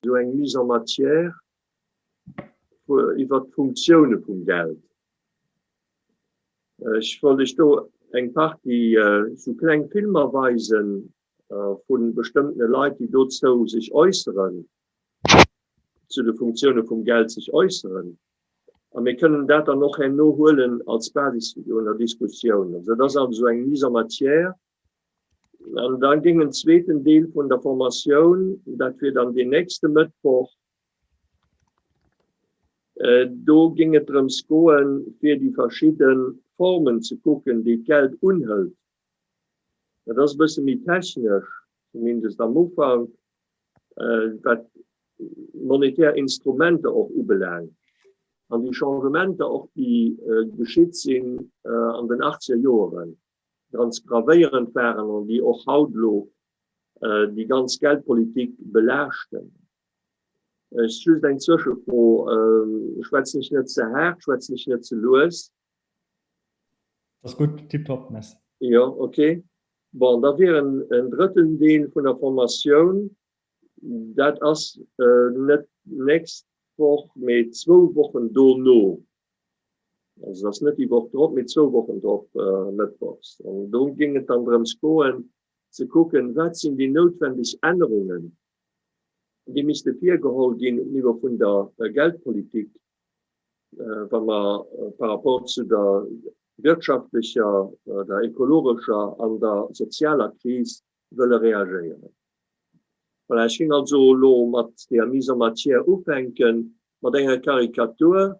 esou eng Mise en matière iwwert d'Funktioune vum Geld. Ech wollt Iech do eng Partie sou kleng Filmer weise vu bestëmmtene Leit, déi dozou sech äusseren, zu de Funktioune vum Geld sech äusseren. A mir kënnen dat dann och herno huelen als Basis vun der Diskussioun. Also dat ass also eng Mise en matière. An da géing en zweeten Deel vun der Formatioun, dat wier dann deen nächste Mëttwoch, do géing et drëms goen, fir déi verschidde Formen ze kucken, déi d'Geld unhëlt. Dat ass e bësse méi technesch, zumindest am Ufank, wat monetär Instrumenter och ubelaangt an déi Changementer och, déi geschitt sinn an den achtzeger Joeren. ganz gravéierend waren an déi och haut elo déi ganz Geldpolitik belaaschten. Ech just eng Zwëschefro, Schwätzen ech net ze haart, schwätzen ech net ze lues? Ass gutt, tiptop, merci. Jo, ok. Bon, da wier en drëtten Deel vun der Formatioun, dat ass net d'nächst Woch, mee zwou Wochen dono. Also et ass net déi Woch drop, mee zwou Wochen drop, mëttwochs. An do géing et dann drëms goen, ze kucken, wat sinn déi noutwendeg Ännerungen, déi misste virgeholl ginn um Niveau vun der Geldpolitik, wa mer par rapport zu der wirtschaftlecher, der ekologescher an der sozialer Kris wëlle reagéieren. Voilà, ech géing also elo mat deeër Mise en matière ufänken, mat enger Karikatur.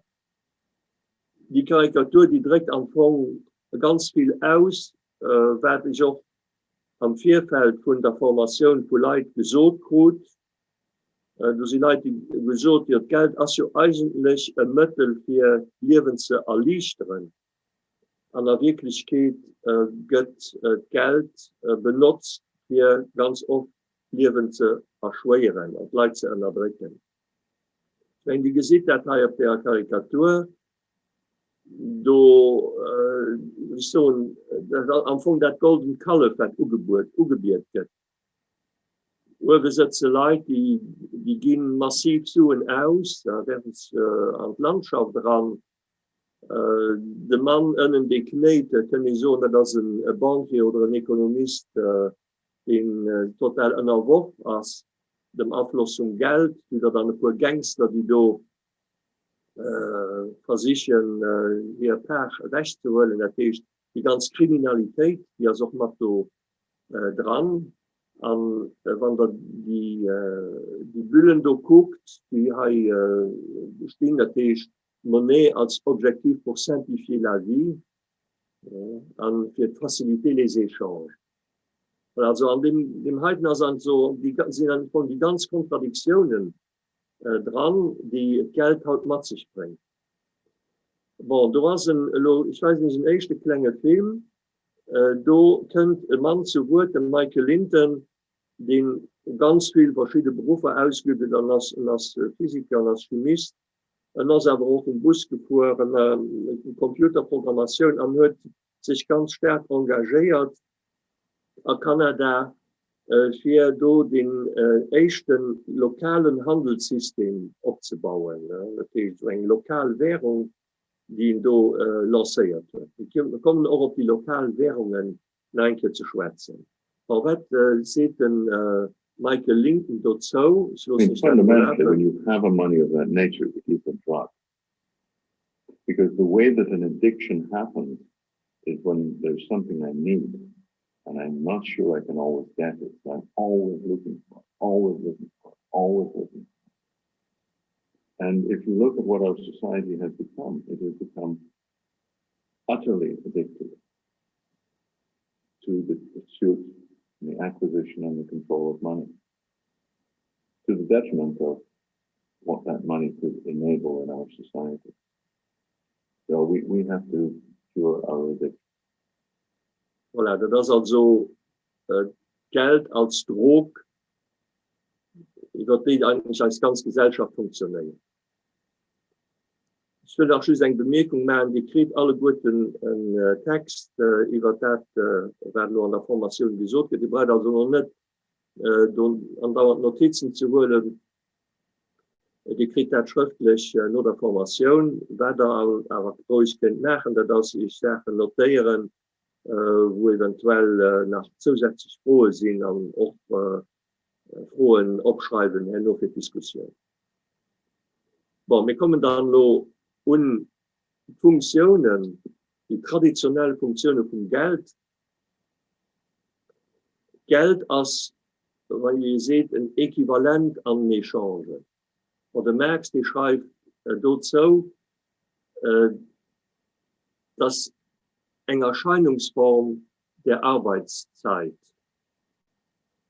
Déi Karikatur, déi dréckt am Fong ganz vill aus, wat ech och am Virfeld vun der Formatioun vu Leit gesot krut. Do si Leit, déi gesot, jo d'Geld ass jo eigentlech e Mëttel fir d'Liewen ze erliichteren. An a Wierklechkeet gëtt d'Geld benotzt, fir ganz oft d'Liewen ze erschwéieren an d'Leit ze ënnerdrécken. Ech mengen, Dir gesitt dat hei op deeër Karikatur do. Ech soen, dat ass am Fong dat goldent Kallef, wat ugebiet gëtt. Uewe sëtze Leit, déi gi massiv Suen aus, da werfe se an d'Landschaft eran. De Mann ënnen, dee knéit, kënnt ee soen, dat ass e Banquier oder en Ekonomist, deen total ënnerworf ass dem Afloss vum Geld. Hutt Der dann e puer Gangster, déi do versichen, hir Part ewechzehuelen. Dat heescht, déi ganz Kriminalitéit, déi ass och mat do dran. A wann Der déi Bullen do kuckt, déi hei stinn, dat heescht Monnaie als objectif pour simplifier la vie a fir faciliter les échanges. Voilà, also an deem, deem heiten ass also, déi sinn am Fong déi ganz Kontradiktiounen dran, déi d'Geld haut mat sech bréngt. Bon, do ass en elo, ech weisen Iech en éischte klenge Film, do kënnt e Mann zu Wuert, de Michael Linton, dee ganz vill verschidde Beruffer ausgeübt huet, en ass, en ass Physiker, en ass Chimist, En ass awer och um Bus gefuer, Computerprogrammatioun, an huet sech ganz staark engagéiert a Kanada, fir do deen éischte lokalen Handelssystem opzebauen, dat heescht esou eng lokal Währung, déi en do lancéiert huet. Mir kommen och op déi lokal Währungen nach eng Kéier ze schwätzen. Bon, wat seet de Michael Linton dozou? Ech loossen iech dat mol Fundamentally, when you have a money of that nature, it is a drug. Because the way that an addiction happens is when there's something I need and I'm not sure I can always get it. So I'm always looking for it, always looking for it, always looking for it. And if you look at what our society has become, it has become utterly addicted to the pursuit and the acquisition and the control of money, to the detriment of what that money could enable in our society. So we, we have to cure our addiction. Voilà, dat ass also d'Geld als Drog, iwwer déi eigentlech eis ganz Gesellschaft funktionéiert. Ech wëll nach just eng Bemierkung maachen. Dir kritt alleguerten en Text iwwert dat, wat elo an der Formatioun gesot gëtt. Dir braucht also elo net do andauernd Notizen ze huelen. Dir kritt dat schrëftlech no der Formatioun. Wat Der awer roueg kënnt maachen, dat ass Iech Saachen notéieren, wou eventuell nach zousätzlech Froe sinn an och Froen opschreiwen herno fir d'Diskussioun. Bon, mir kommen dann elo un d'Funktiounen, déi traditionell Funktioune vum Geld. Geld ass, wei ee seet, en Equivalent an en Echange. Bon, de Marx, dee schreift dozou, dass eng Erscheinungsform der Arbeitszeit,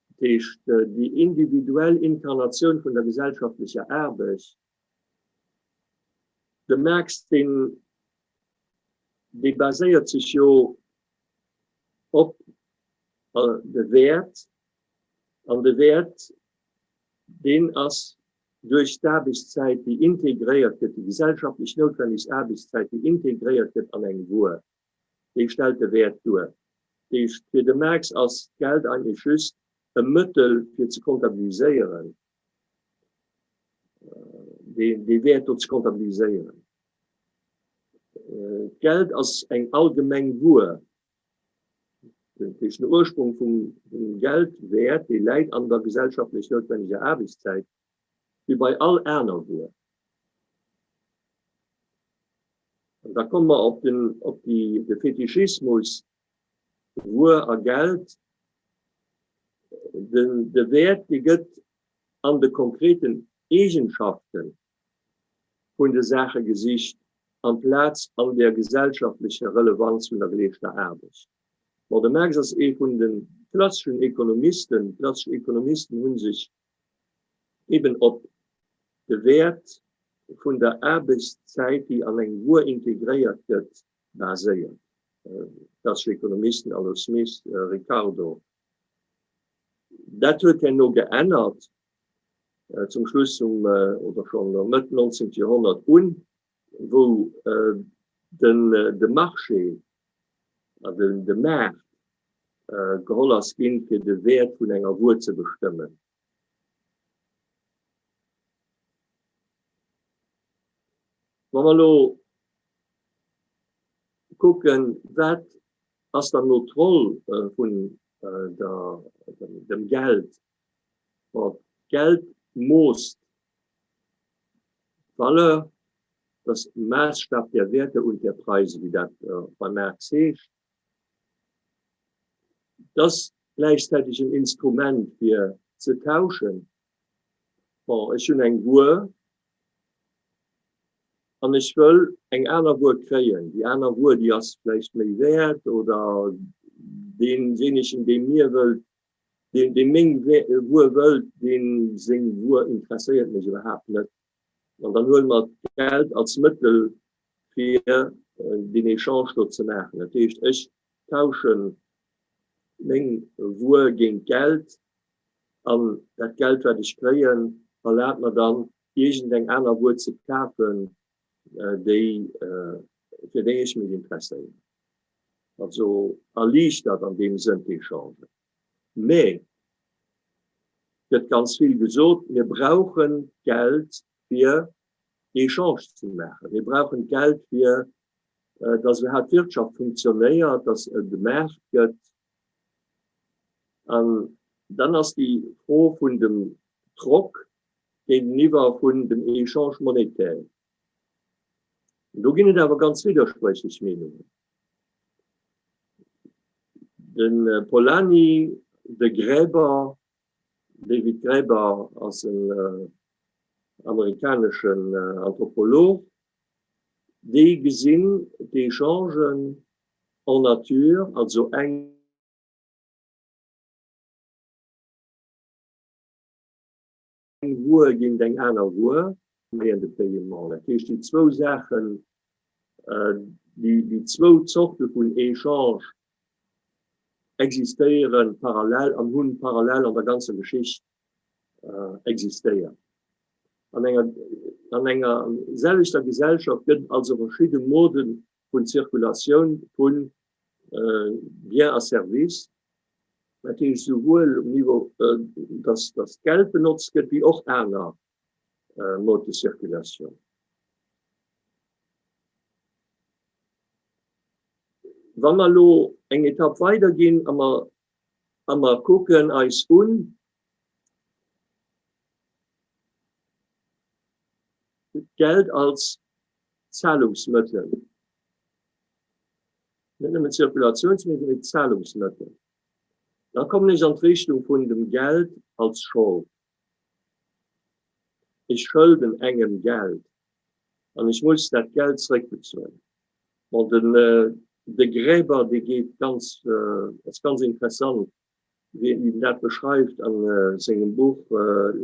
dat heescht déi individuell Inkarnatioun vun der gesellschaftlecher Aarbecht, de Marx, deen, dee baséiert sech jo op de Wäert, an de Wäert, deen ass duerch d'Aarbechtszäit, déi integréiert gëtt, déi gesellschaftlech noutwenneg Aarbechtszäit, déi integréiert gëtt an eng Wuer, déi stellt de Wäert duer. Dat heescht, fir de Marx ass d'Geld eigentlech just e Mëttel fir ze kontabiliséieren, dee Wäert do ze kontabiliséieren. D'Geld ass eng allgemeng Wuer. Dat heescht, den Ursprung vum Geldwäert, dee läit an der gesellschaftlech noutwenneger Aarbechtszäit, wéi bei all aner Wuer. An da komme mer op den, op déi, de Fetischismus Wuer a Geld. Den, de Wäert, dee gëtt an de konkreten Eegenschaften vun de Saache gesicht, amplaz an der gesellschaftlecher Relevanz vun der geleeschter Aarbecht. Bon, de Marx ass ee vun de klasseschen Ekonomisten. D'klassesch Ekonomisten hu sech eben op de Wäert vun der Aarbechtszäit, déi an eng Wuer integréiert gëtt, baséiert. Klassesch Ekonomisten, Adam Smith, Ricardo. Dat huet herno geännert. zum Schluss vum oder schonn Mëtt 19. Joerhonnert un, wou den de Marché, den de Maart geholl ass ginn, fir de Wäert vun enger Wuer ze bestëmmen. Wa mer elo kucken, wat ass dann elo d'Roll vun der dem Geld Bon, d'Geld moosst d'Valeur, das Maßstab der Werte und der Preise, wéi dat beim Marx heescht. Et ass gläichzäiteg en Instrument fir ze tauschen. Bon, ech hunn eng Wuer an ech wëll eng aner Wuer kréien. Déi aner Wuer, déi ass vläicht méi wäert oder deenjéinegen, dee mir wëllt Deen, dee meng Wuer wëllt, deem seng Wuer interesséiert mech iwwerhaapt net. An dann huele mer d'Geld als Mëttel, fir deen Echange do ze maachen. Dat heescht, ech tausche meng Wuer géint Geld an dat Geld, wat ech kréien, erlaabt mer dann, iergendeng aner Wuer ze kafen, déi, fir déi ech mech interesséieren. Also erliichtert an deem Sënn d'Echangen. Mä et gëtt ganz vill gesot, mir brauchen d'Geld fir Echange ze maachen, mir brauchen d'Geld fir datt iwwerhaapt d'Wirtschaft funktionéiert, datt et e Maart gëtt. An dann ass déi Fro vun dem Troc géinteniwwer vun dem Echange monétaire. Do ginn et awer ganz widderspréchlech Meenungen. De Polanyi, de Graeber, David Graeber ass en amerikaneschen Anthropolog, déi gesinn d'Echangen en nature, also eng. Eng Wuer géint eng aner Wuer, Moyen de paiement. Dat heescht, déi zwou Saachen, déi zwou Zorte vun Echange existéiere parallel an hu parallel an der ganzer Geschicht existéiert. An enger, an enger selwechter Gesellschaft gëtt et also verschidde Mode vun Zirkulatioun vu Biens a Services, Dat heescht souwuel um Niveau, dass dass Geld benotzt gëtt, wéi och aner. Mode de circulation. Wa mer elo eng Etapp weiderginn a mer, a mer kucken eis un, d'Geld als Zahlungsmëttel, net nëmmen Zirkulationsmëttel, mee Zahlungsmëttel, da kommen ech an d'Richtung vun dem Geld als Schold. Ech schëlden engem Geld an ech muss dat Geld zréckbezuelen. Bon, den de Graeber, dee geet ganz, ass ganz interessant, wéi en dat beschreift a sengem Buch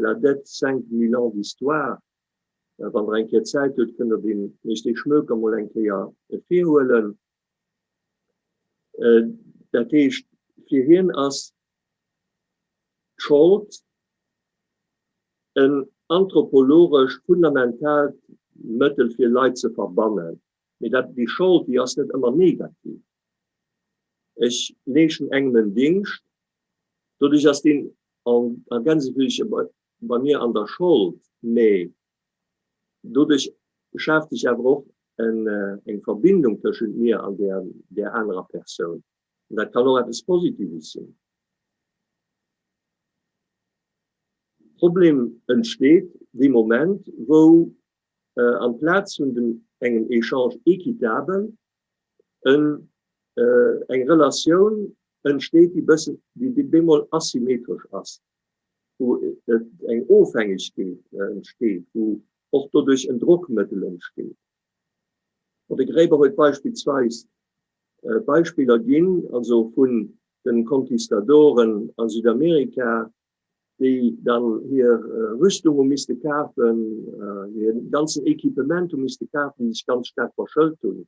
La dette, 5000 ans d'histoire. Wann Der eng Kéier Zäit hutt, kënnt Der deen, Iech dee Schmöker mol eng Kéier virhuelen. Dat heescht, fir hien ass d'Schold en anthropologesch fundamentaalt Mëttel fir Leit ze verbannen. Mee dat, déi Schold, déi ass net ëmmer negativ. Ech leeschten engem en Dingscht, doduerch ass deen a Gänsefüßche bei mir an der Schold, mee doduerch schaaft sech awer och eng Verbindung tëschent mir an där anerer Persoun. An dat kann och eppes Positives sinn. Problem entsteet dee Moment, wou amplaz vun dem engem Échange équitable en eng Relatioun entsteet, déi bëssen, déi bemol asymmetresch ass, wou et eng Ofhängegkeet entsteet, wou och doduerch en Drockmëttel entsteet. De Graeber huet beispillsweis Beispiller ginn, also vun de Conquistadoren a Südamerika, déi dann hir Rüstung hu misste kafen, hir ganzen Equipement hu misste kafen, déi sech ganz staark verschëlt hunn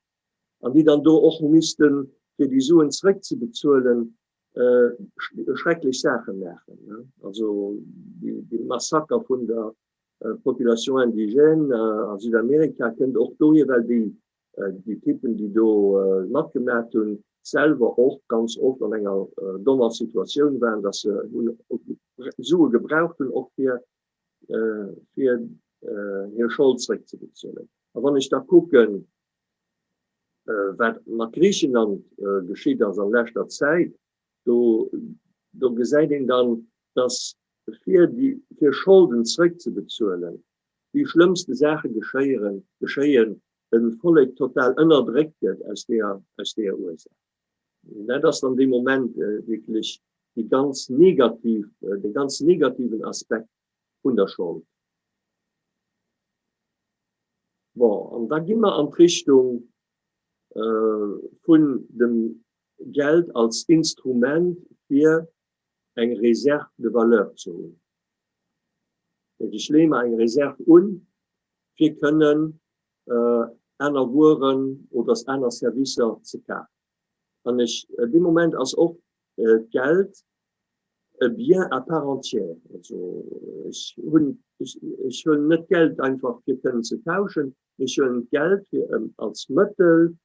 an déi dann do och hu missten, fir déi Suen zeréckzebezuelen, schrecklech Saache maachen. Also dee Massaker vun der Population indigène a Südamerika kënnt och dohier, well déi déi Typen, déi do matgemat hunn, selwer och ganz oft an enger dommer Situatioun waren, dass se Sue gebraucht hunn, och fir fir hir Schold zréckzebezuelen. A wann ech da kucken, wat mat Griichenland geschitt ass an leschter Zäit, do do gesäit een dann, dass fir déi fir Scholden zréckzebezuelen, déi schlëmmste Saache geschéieren, geschéien, e Vollek total ënnerdréckt gëtt aus deeër, aus deeër Ursaach. Dat ass dann dee Moment wierklech déi ganz negativ, dee ganz negativen Aspekt vun der Schold. Bon, an da gi mer an d'Richtung vun dem Geld als Instrument fir eng Réserve de valeur ze hunn. Ech leeë mer eng Réserve un, fir kënnen aner Wueren oder aner Servicer ze kafen. An ech, dee Moment ass och d'Geld e Bien à part entière. Also ech hunn, ech huelen net d'Geld einfach fir kënnen ze tauschen, mee ech huelen d'Geld fir als Mëttel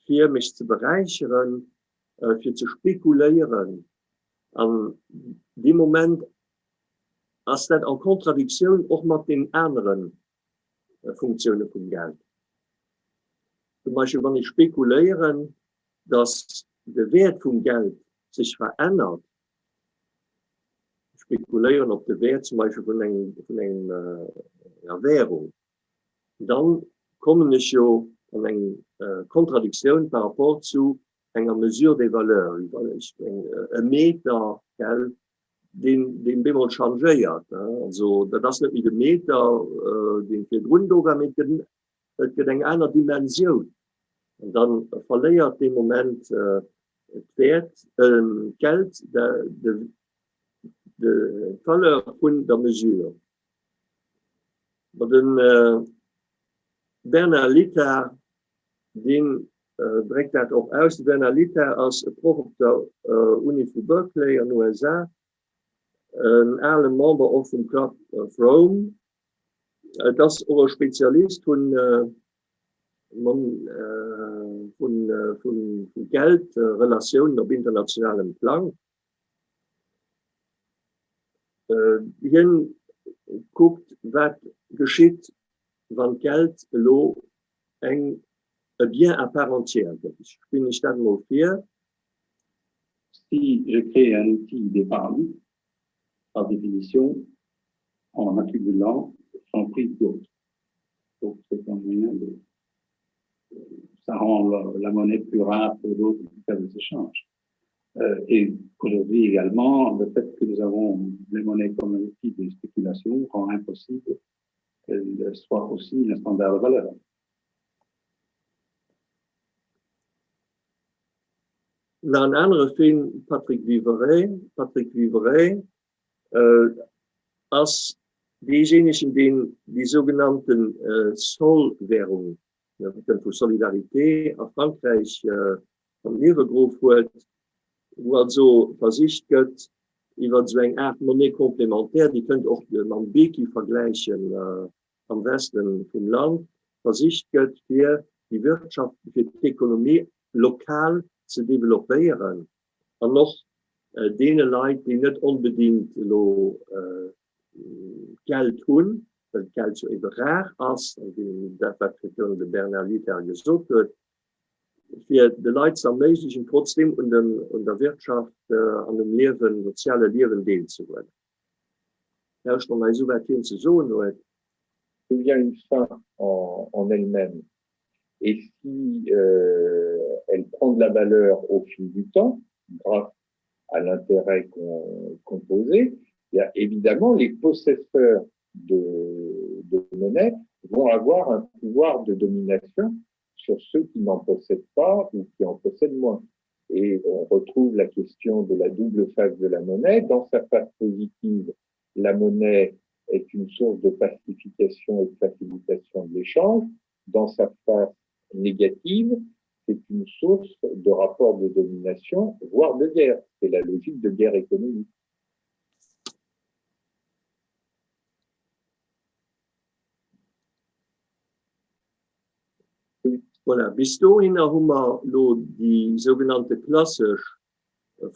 fir mech ze beräicheren, fir ze spekuléieren. An dee Moment ass dat en Contradictioun och mat den anere Funktioune vum Geld. Zum Beispill wann ech spekuléieren, datt de Wäert vum Geld sech verännert, ech spekuléieren op de Wäert zum Beispill vun enger Währung, dann kommen ech jo an eng Contradictioun par rapport zu enger Mesure des valeurs, e Meter, gell, deen deen bemol changéiert. Also dat ass net méi de Meter, dee virdrun do war, mee et gëtt et gëtt eng aner Dimensioun. An da verléiert dee Moment d'Wäert, d'Geld d'Valeur vun der Mesure. Ma de Bernard Lietaer, deen dréckt dat och aus. De Bernard Lietaer ass e Proff op der Uni vu Berkeley an USA, en ale Member och vum Club of Rome. Et ass och e Spezialist vun vun Geldrelatiounen op internationalem Plang. Hien kuckt, wat. geschitt, wann d'Geld elo eng, e Bien à part entière gëtt? Ech spillen Iech dat emol vir. Si je crée un outil d'épargne, par définition, en accumulant, j'en prive d'autres. Donc c'est un moyen de ça rend la monnaie plus rare pour d'autres qui faire des échanges. Euh, et aujourd'hui également, le fait que nous avons les monnaies comme un outil de spéculation rend impossible qu'elle soit aussi un standard de valeur. Nach en anere Film, Patrick Viveret, Patrick Viveret, äh, ass deejéinegen, deen déi sougenannte Sol-Währung, dat kënnt vu Solidarité, a Frankräich an d'Liewe geruff huet, wou also versicht gëtt, iwwer esou eng Aart Monnaie complémentaire, déi kënnt och mam Beki vergläichen am Weste vum Land, versicht gëtt, fir déi Wirtschaft, fir d'Ekonomie lokal ze developpéieren an och deene Leit, déi net onbedingt elo Geld hunn, well d'Geld jo ebe rar ass, an dat wat virun de Bernard Lietaer gesot huet, fir de Leit ze erméiglechen, trotzdeem un der Wirtschaft an um Liewen, soziale Liewen deelzehuelen. Lauschtert mol esou wat hien ze soen huet. Devient une fin en, en elle-même et si euh, elle prend de la valeur au fil du temps, grâce à l'intérêt composé, il y a évidemment les possesseurs de, de monnaie vont avoir un pouvoir de domination sur ceux qui n'en possèdent pas ou qui en possèdent moins. Et on retrouve la question de la double face de la monnaie. Dans sa face positive, la monnaie est une source de pacification et de facilitation de l'échange. Dans sa face négative, c'est une source de rapport de domination, voire de guerre. C'est la logique de guerre économique. Voilà, bis dohinner hu mer elo déi sougenannte klassesch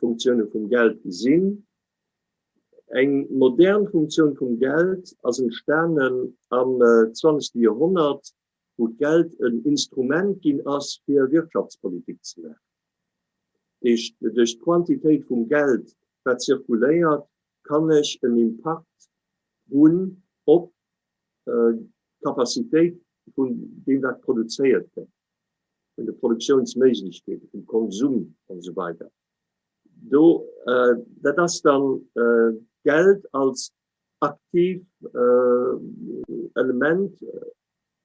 Funktioune vum Geld gesinn. Eng modern Funktioun vum Geld ass entstanen am zwanzegste Joerhonnert, wou d'Geld en Instrument ginn ass, fir Wirtschaftspolitik ze maachen. Dat heescht, duerch d'Quantitéit vum Geld, wat zirkuléiert, kann ech en Impakt hunn op d'Capacitéit vun deem, wat produzéiert gëtt, vun de Produktiounsméiglechkeeten, vum Konsum an esou weider. Do, dat ass dann d'Geld als aktiv Element,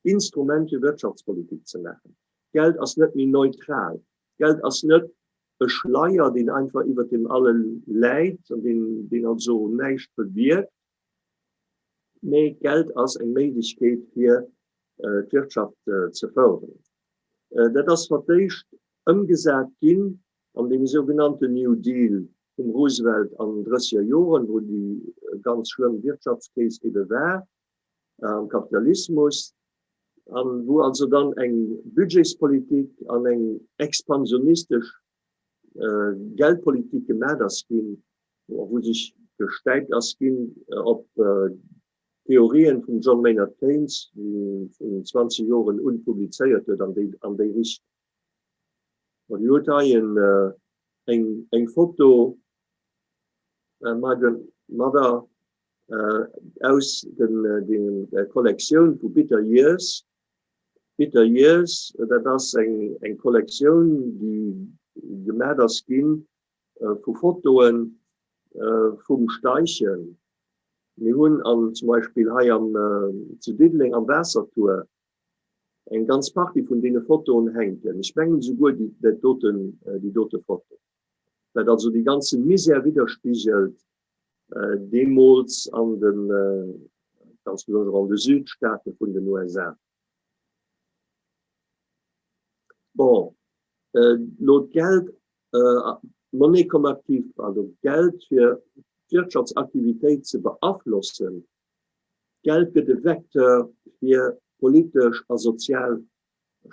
Instrument fir Wirtschaftspolitik ze maachen. D'Geld ass net méi neutral. D'Geld ass net e Schleier, deen einfach iwwert dem alle läit an deen also näischt bewierkt. Mee Geld ass eng Méiglechkeet fir d'Wirtschaft ze fërderen. Dat ass fir d'éischt ëmgesat ginn an deem sougenannten New Deal vum Roosevelt an den drësseger Joren, wou déi ganz schlëmm Wirtschaftskris ebe war am Kapitalismus, a wou also dann eng Budgetspolitik an eng expansionistesch Geldpolitik gemat ass ginn, wou sech gestäipt ass ginn op d'Theorien vum John Maynard Keynes, déi en vrun 20 Joren un publizéiert huet an déi an déi Richtung. Bon, Dir hutt hei eng eng Foto, Margaret Mother, aus den der Kollektioun vu Bitter Years. Bitter Years, dat ass eng eng Kollektioun, déi gemat ass ginn vu Fotoe vum Steichen. Mir hunn an zum Beispill hei am zu Diddeleng am Waassertuer eng ganz Partie vun deene Fotoen hänken. Ech mengen esouguer déi dat doten déi dote Foto, wat also déi ganze Misär widderspigelt deemools an de ganz besonnesch och an de Südstaate vun den USA. Bon, elo d'Geld, d'Monnaie comme actif, also d'Geld fir d'Wirtschaftsaktivitéit ze beaflossen. D'Geld gëtt e Vecteur fir politesch a sozial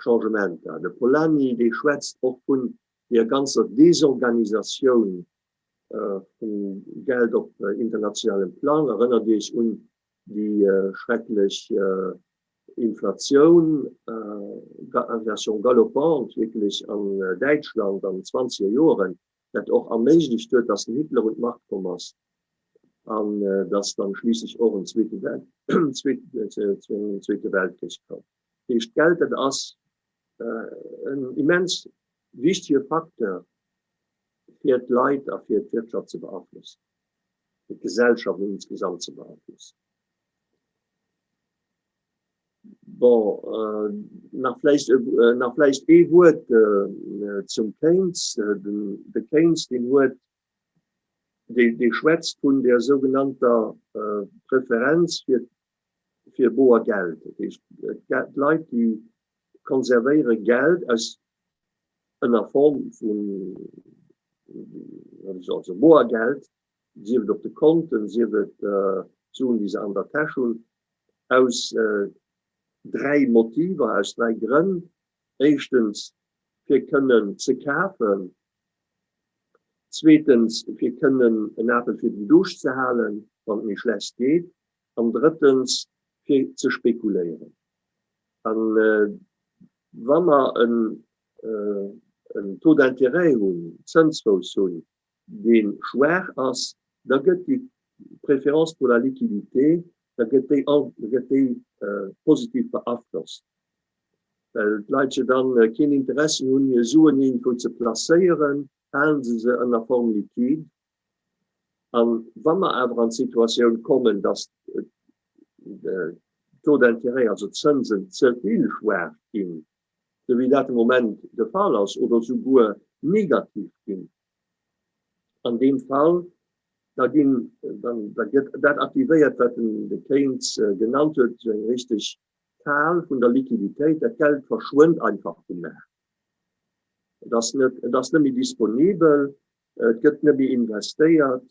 Changementer. De Polanyi, dee schwätzt och vun deer ganzer Desorganisatioun vum Geld op internationalem Plang. Erënnert Iech un. déi schrecklech Inflatioun, Inflation galopante wierklech an Däitschland an den zwanzeger Joeren, dat och erméiglecht huet, datt den Hitler un d'Macht komm ass an datt dann schliisslech och en zweete Welt, zu engem zweete Weltkrich koum. Dat heescht, d'Geld, dat ass en immens wichtige Facteur fir d'Leit a fir d'Wirtschaft ze beaflossen, fir d'Gesellschaft insgesamt ze beaflossen. Bon, nach vläicht, nach vläicht ee Wuert zum Keynes. De Keynes, deen huet, dee schwätzt vun der sougenannter Preferenz fir, fir boer Geld. Dat heescht, d'Leit, déi konservéiere Geld aus, ënner Form vun, also boer Geld, sief et op de Konten, sief et Suen, déi se an der Täsch hunn, aus dräi Motiver, aus dräi Grënn. Éischtens, fir kënnen ze kafen. Zweetens, fir kënnen en Apel fir den Duuscht ze halen, wann et méi schlecht geet. An drëttens, fir ze spekuléieren. A wa mer en Taux d'intérêt hunn, Zënsfouss hunn, dee schwaach ass, da gëtt déi Préférence pour la liquidité, da gëtt déi, da gëtt déi positiv beaflosst, well d'Leit jo dann keen Interessen hunn, hir Suen iergendwou ze placéieren, halen se se ënner Forme liquide. A wa mer awer an d'Situatioun kommen, dass d'Taux d'intérêt, also d'Zënsen, ze vill schwaach ginn, sou wéi dat de Moment de Fall ass, oder souguer negativ ginn, an deem Fall, da ginn, dann, da gëtt dat aktivéiert, wat den de Keynes genannt huet, esou eng richteg Fal vun der Liquiditéit, dat Geld verschwënnt einfach vum Maart. Et ass net, et ass net méi disponibel, et gëtt net méi investéiert,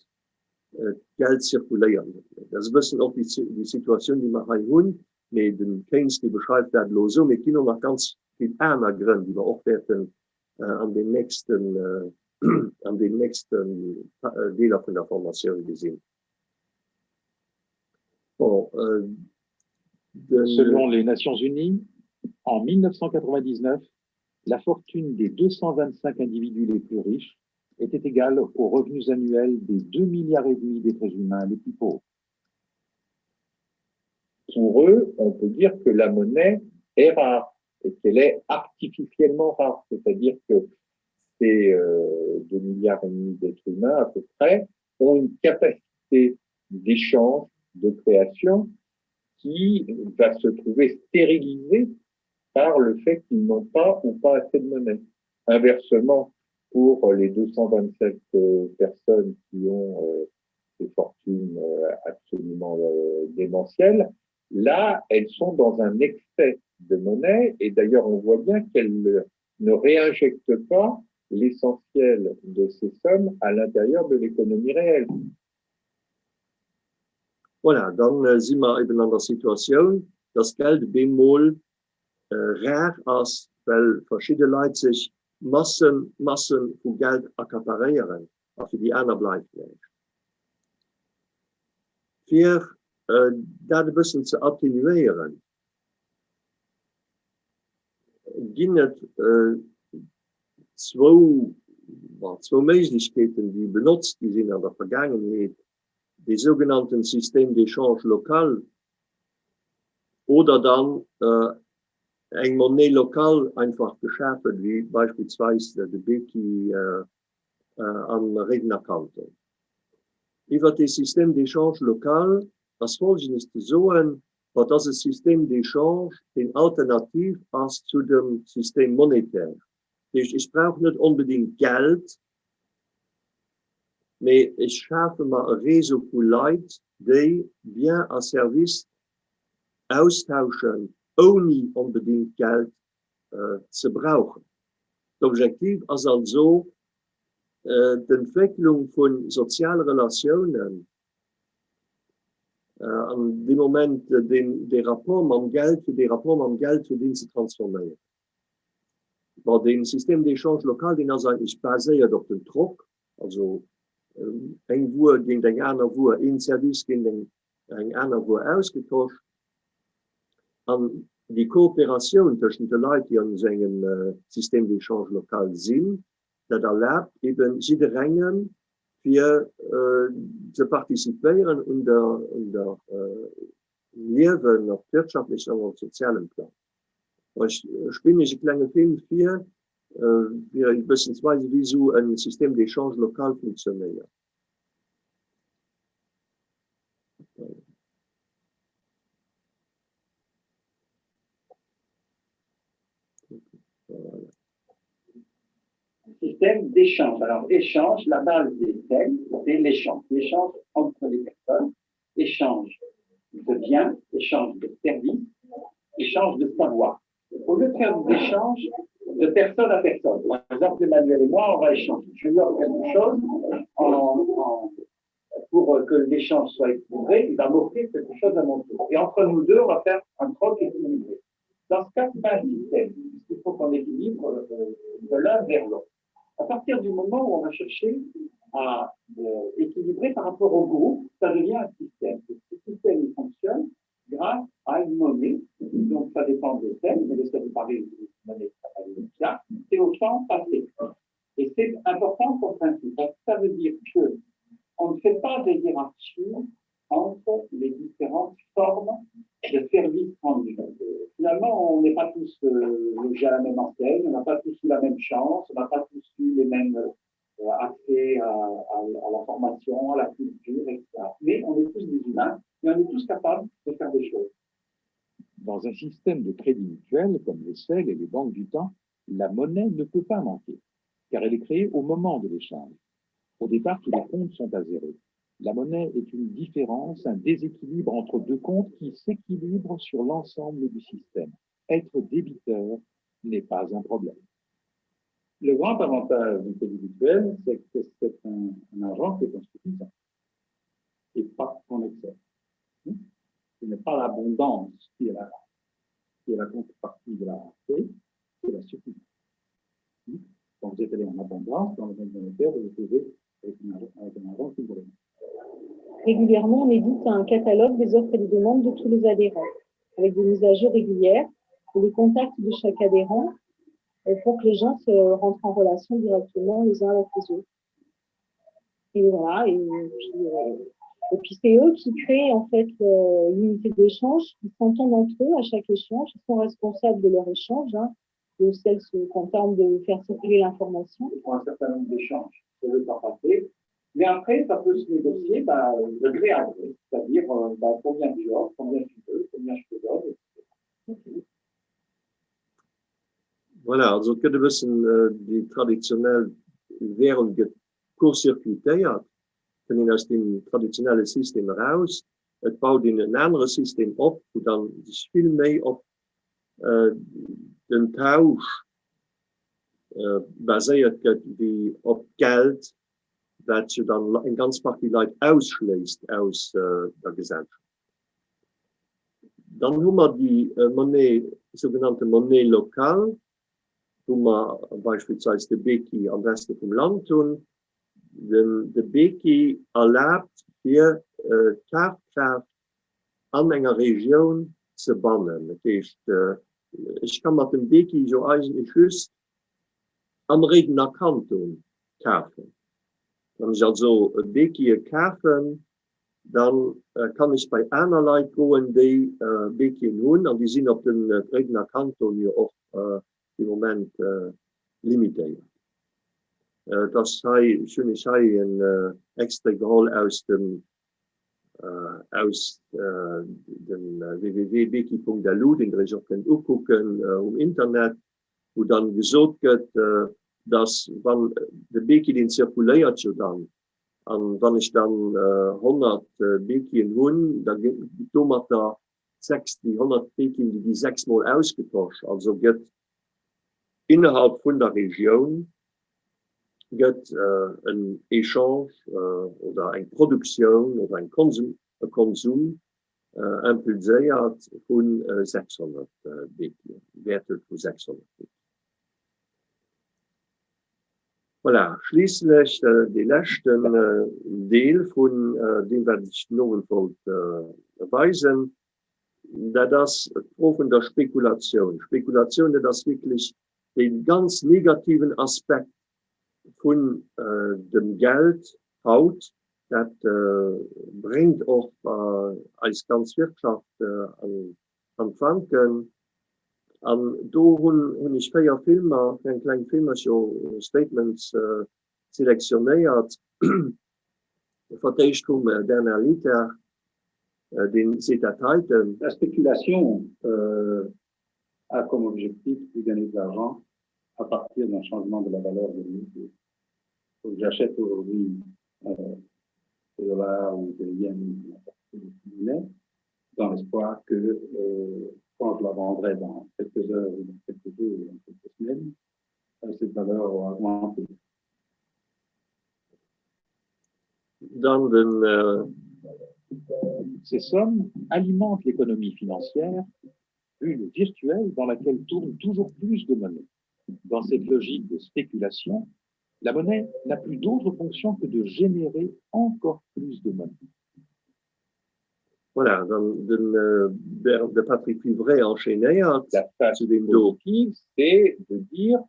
d'Geld zirkuléiert net méi. Dat ass e bëssen och déi, déi Situatioun, déi mer hei hunn. Mee de Keynes, dee beschreift dat elo esou. Mee et ginn och nach ganz vill aner Grënn, déi mer och wäerten an den nächsten, an den nächsten Deeler vun der Formatioun gesinn. Bon, den. Selon les Nations Unies, en 1999, la fortune des 225 individus les plus riches était égale aux revenus annuels des 2 milliards et demi d'êtres humains les plus pauvres. Pour eux, on peut dire que la monnaie est rare et qu'elle est artificiellement rare, c'est-à-dire que ces euh, 2 milliards et demi d'êtres humains à peu près ont une capacité d'échange, de création qui va se trouver stérilisée par le fait qu'ils n'ont pas ou pas assez de monnaie. Inversement, pour les 227 euh, personnes qui ont euh, des fortunes euh, absolument démentielles, là, elles sont dans un excès de monnaie et d'ailleurs, on voit bien qu'elles ne réinjectent pas l'essentiel de ces sommes à l'intérieur de l'économie réelle. Voilà, dann si mer eben an der Situatioun, dass d'Geld op eemol rar ass, well verschidde Leit sech Massen, Massen vu Geld accaparéieren a fir déi aner bleift näischt. Fir dat e bëssen ze atténuéieren, ginn et zwou, bon, zwou Méiglechkeeten, déi benotzt gi sinn an der Vergaangenheet, dee sougenannten Système d'échange local oder dann eng Monnaie locale einfach geschafen, wéi beispillsweis de Beki am Réidener Kanton. Iwwert dee Système d'échange local ass Folgendes ze soen, Et ass e Système d'échange, deen alternativ ass zu dem Système monétaire. Dat heescht, ech brauch net onbedéngt Geld, mee ech schafe mer e Réseau vu Leit, déi Biens a Services austauschen, ouni onbedéngt Geld ze brauchen. D'Objektiv ass also d'Entwécklung vu soziale Relatiounen an dee Moment dee Rapport mam Geld, fir dee Rapport mam Geld fir deen ze transforméieren. Bon, dee Système d'échange local, deen ass eigentlech baséiert op den Troc, also eng Wuer géint eng aner Wuer, een Service géint eng. eng aner Wuer ausgetosch. An déi Kooperatioun tëschent de Leit, déi an esou engem Système d'échange local sinn, dat erlaabt eben jidderengem, fir ze participéieren un der, un der Liewen op wirtschaftlechem an op sozialem Plang. Ech spillen Iech e klenge Film vir, fir e bëssen ze weisen, wéi esou e Système d'échange local funktionéiert. Système d'échange. Alors, échange, la base des thèmes, c'est l'échange. L'échange entre les personnes, échange de biens, échange de services, échange de savoir. Au lieu de faire des échanges de personne à personne, par exemple, Emmanuel et moi, on va échanger. Je lui offre quelque chose en, en, pour que l'échange soit équilibré, il va m'offrir quelque chose à mon tour. Et entre nous deux, on va faire un troc équilibré. Dans ce cas, ce n'est pas un système, puisqu'il faut qu'on équilibre euh, de l'un vers l'autre. À partir du moment où on va chercher à euh, équilibrer par rapport au groupe, ça devient un système. Et ce système, il fonctionne grâce à une monnaie. Donc, ça dépend des thèmes, mais le seul de Paris, une monnaie qui s'appelle le c'est au temps passé. Et c'est important pour principe, parce que ça veut dire que on ne fait pas de hiérarchie entre les différentes formes de services rendus. Finalement, on n'est pas tous euh, logés à la même enseigne, on n'a pas tous eu la même chance, on n'a pas tous eu les mêmes euh, accès à, à, à la formation, à la culture, etc. Mais on est tous des humains et on est tous capables de faire des choses. Dans un système de crédit mutuel, comme les SEL et les banques du temps, la monnaie ne peut pas manquer, car elle est créée au moment de l'échange. Au départ, tous les comptes sont à zéro. La monnaie est une différence, un déséquilibre entre deux comptes qui s'équilibrent sur l'ensemble du système. Être débiteur n'est pas un problème. Le grand avantage du crédit mutuel, c'est que c'est un, un argent qui est en suffisant et pas en excès. Ce n'est pas l'abondance qui est la, qui est la contrepartie de la rareté, c'est la suffisance. Quand vous êtes allé en abondance, dans le monde monétaire, vous vous trouvez avec un argent, avec un argent qui vous Régulièrement, on édite un catalogue des offres et des demandes de tous les adhérents, avec des mises à jour régulières et les contacts de chaque adhérent euh, pour que les gens se rentrent en relation directement les uns avec les autres. Et voilà, et puis, euh, et puis c'est eux qui créent en fait euh, l'unité d'échange, ils s'entendent entre eux à chaque échange, ils sont responsables de leur échange. Hein. Le CEL se contente de faire circuler l'information. Pour un certain nombre d'échanges, c'est le temps passé. Mais après, ça peut se négocier bah, de gré à gré, c'est-à-dire euh, bah, combien tu offres, combien tu veux, combien je te donne, etc. Voilà, also et gëtt e bëssen déi traditionell Währung gëtt court-circuitéiert, kënnt een aus deem traditionelle System eraus, et baut een en anere System op, wou dann sech vill méi op den Tausch baséiert gëtt wéi op d'Geld, wat jo dann eng ganz Partie Leit ausschléisst aus der Gesellschaft. Dann hu mer déi Monnaie, sougenannte Monnaie locale, wou mer beispillsweis de Beki am Weste vum Land hunn. Den, de Beki erlaabt fir d'Kafkraaft an enger Regioun ze bannen. Dat heescht, ech ka mat dem Beki jo eigentlech just am Réidener Kanton kafen. Wann ech also e Bekie kafen, dann kann ech bei aner Leit goen, déi Bekien hunn, an déi sinn op de Réidener Kanton jo och de Moment limitéiert. Et ass hei, ech hunn Iech hei en Extrait geholl aus dem aus dem www.beki.lu, deen Der Iech och kënnt ukucken um Internet, wou dann gesot gëtt, dass wann de Beki, deen zirkuléiert jo dann, An wann ech dann 100 Bekien hunn, da ginn domatter 6, déi 100 Bekien, déi gi 6 mol ausgetosch. Also gëtt innerhalb vun der Regioun gëtt en Echange oder eng Produktioun oder eng Konsum, e Konsum impulséiert vu 600 Bekien, Wäertel vu 600 Bekien. Voilà, schliisslech dee leschten Deel vun deem, wat ech den Owend wollt weisen, dat ass d'Fro vun der Spekulatioun. Spekulatioun, dat ass wierklech dee ganz negativen Aspekt vun dem Geld haut. Dat bréngt och eis ganz Wirtschaft an d'Wanken. An do hunn ech 4 Filmer, eng kleng Filmercher, Statements selektionéiert. Fir d'éischt vum Bernard Lietaert, deen seet dat heiten. La spéculation a comme objectif de gagner de l'argent à partir d'un changement de la valeur de l'unité. Donc j'achète aujourd'hui des dollars ou des yens ou n'importe quelle monnaie dans l'espoir que euh, quand je la vendrai dans quelques heures ou dans quelques jours ou dans quelques semaines, euh, cette valeur aura augmenté. Dann den euh... Ces sommes alimentent l'économie financière, bulle virtuelle dans laquelle tourne toujours plus de monnaie. Dans cette logique de spéculation, la monnaie n'a plus d'autre fonction que de générer encore plus de monnaie. Voilà, dann den de Patrick Vivray enchaînéiert La phase zu deem do. positive, c'est de dire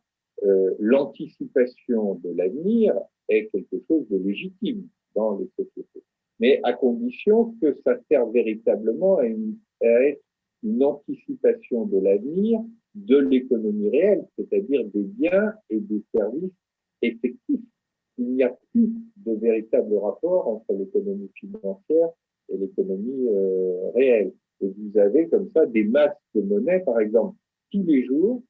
euh, l'anticipation de l'avenir est quelque chose de légitime dans les sociétés, mais à condition que ça serve véritablement à, une, à être une anticipation de l'avenir de l'économie réelle, c'est-à-dire des biens et des services effectifs. Il n'y a plus de véritable rapport entre l'économie financière et l'économie euh, réelle. Et vous avez comme ça des masses de monnaie, par exemple, tous les jours,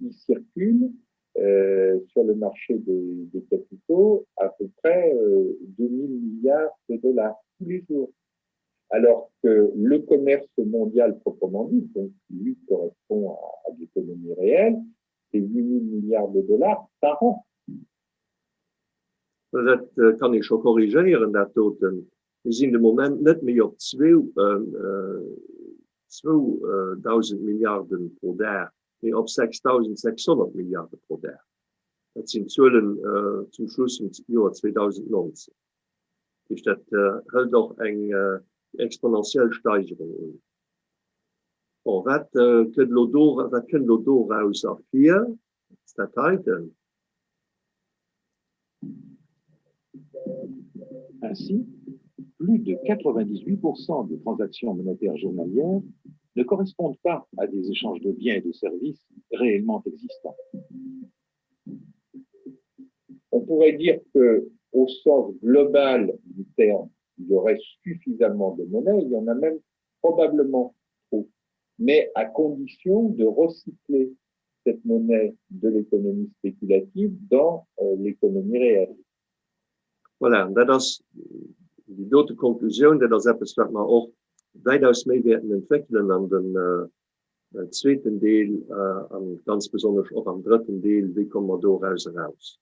ils circulent euh, sur le marché des, des capitaux à peu près euh, 2000 milliards de dollars tous les jours. Alors que le commerce mondial proprement dit, donc lui correspond à, à l'économie réelle, c'est 8000 milliards de dollars par an. Dat kann ee scho korrigéieren, dat doten. Mir sinn de Moment net méi op 2.000 Milliarden pro Dag, mee op 6.600 Milliarde pro Dag. Dat sinn d'Zuelen zum Schluss vum Joer 2019. Dat heescht, dat hëlt och eng exponentiell Steigerung un. Bon, wat kënnt elo do, wat kënnt elo doraus ervir? Dat ass dat heiten. Ainsi, plus de 98% des transactions monétaires journalières ne correspondent pas à des échanges de biens et de services réellement existants. On pourrait dire que au sens global du terme, il y aurait suffisamment de monnaie, il y en a même probablement trop, mais à condition de recycler cette monnaie de l'économie spéculative dans euh, l'économie réelle. Voilà, dat ass déi dote Konklusioun, dat ass eppes, wat mer och wäitaus méi wäerten entwéckelen an dem zweeten Deel an ganz besonnesch och am drëtten Deel, wéi komme mer doraus eraus.